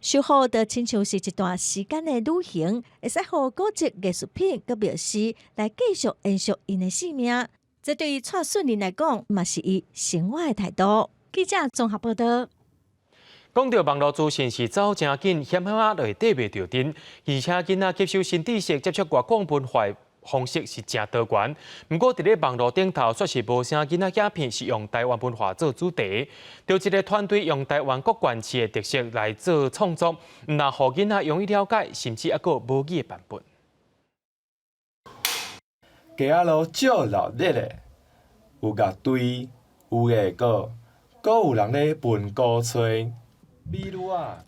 修復就親像是一段時間的旅行，會使予古蹟藝術品佮廟師來繼續延續𪜶的生命。這對於蔡順任來講，嘛是伊生活的態度。記者綜合報導。講到網路資訊是走誠緊，險險仔就會綴袂著陣，而且囡仔吸收新知識、接觸外國文化方式是誠多元。毋過，佇咧網路頂頭，煞是無啥囡仔影片是用台灣文化做主題。著一个團隊用台灣各縣市的特色來做創作，毋但予囡仔容易了解，甚至猶閣有母語的版本。街仔路足熱鬧的，有樂隊，有藝閣，閣有人咧歕鼓吹。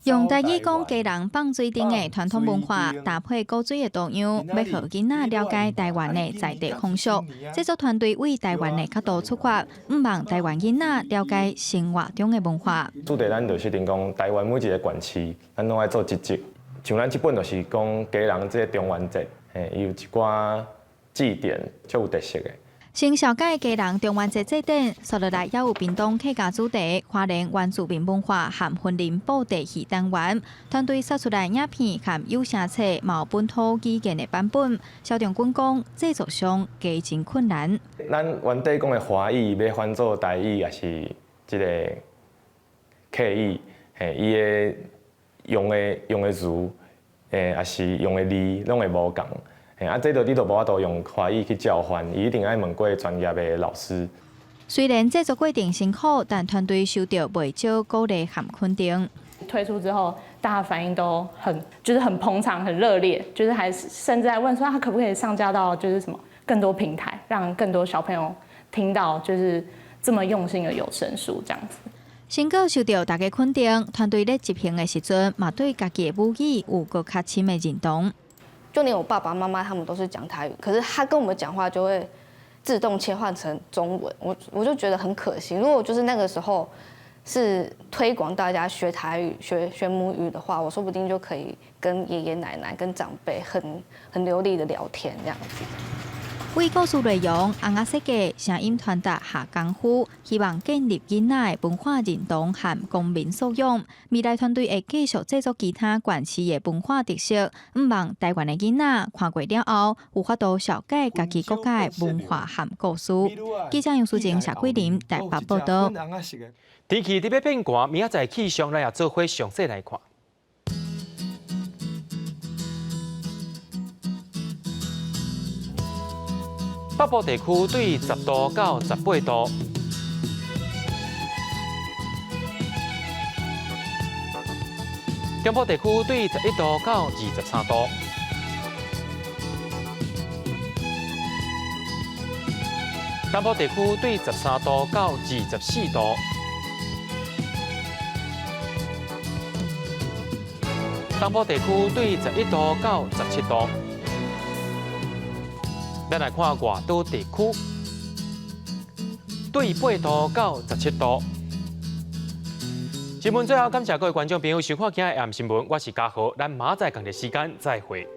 用台語講家人放水燈的傳統文化，搭配古錐的圖樣，欲予囡仔了解台灣的在地風俗。製作團隊為台灣的角度出發，向望台灣囡仔了解生活中的文化。主題咱就設定講，台灣每一个縣市，咱攏愛做一集。像咱這本就是講家人這个中元節，嘿，伊有一寡祭典，足有特色的。先紹介家人中元節祭典，紲落來猶有屏東客家主題、花蓮原住民文化和雲林布袋戲單元。團隊殺出來影片和有聲冊，嘛有本土語言的版本。蕭長軍講，製作上加真困難。咱原底講的華語欲翻做台語，抑是這个客語，嘿，伊的用的詞，抑是用的字，攏會無仝。啊，這就你就無法度用華語去照翻，伊一定愛問過專業的老師。雖然製作過程辛苦，但團隊收著袂少鼓勵和肯定。推出之後，大家反應都很，就是很捧場、很熱烈，就是還甚至還問說他可不可以上架到就是什麼更多平台，讓更多小朋友聽到就是這麼用心的有聲書這樣子。成果受著大家肯定，團隊咧執行的時陣，嘛對家己的母語有閣較深的認同。就連我爸爸媽媽他們都是講台語，可是他跟我們講話就會自動切換成中文，我就覺得很可惜。如果就是那個時候是推廣大家學台語、學母語的話，我說不定就可以跟爺爺奶奶、跟長輩很流利的聊天這樣子。為故事內容、尪仔設計、聲音傳達下功夫，希望建立囡仔的文化認同和公民素養。未來團隊會繼續製作其他縣市的文化特色，向望台灣的囡仔看過了後，有法度紹介家己國家的文化和故事。記者楊淑靜、謝桂林台北報導。天氣特別變寒，明仔載氣象咱也做伙詳細來看。北部地區對10度到18度，中部地區對11度到23度，南部地區對13度到24度，東部地區對11度到17度。咱來看外島地區，對8度到17度。新聞最後感謝各位觀眾朋友收看今日的新聞，我是嘉豪，咱明仔載仝個時間再會。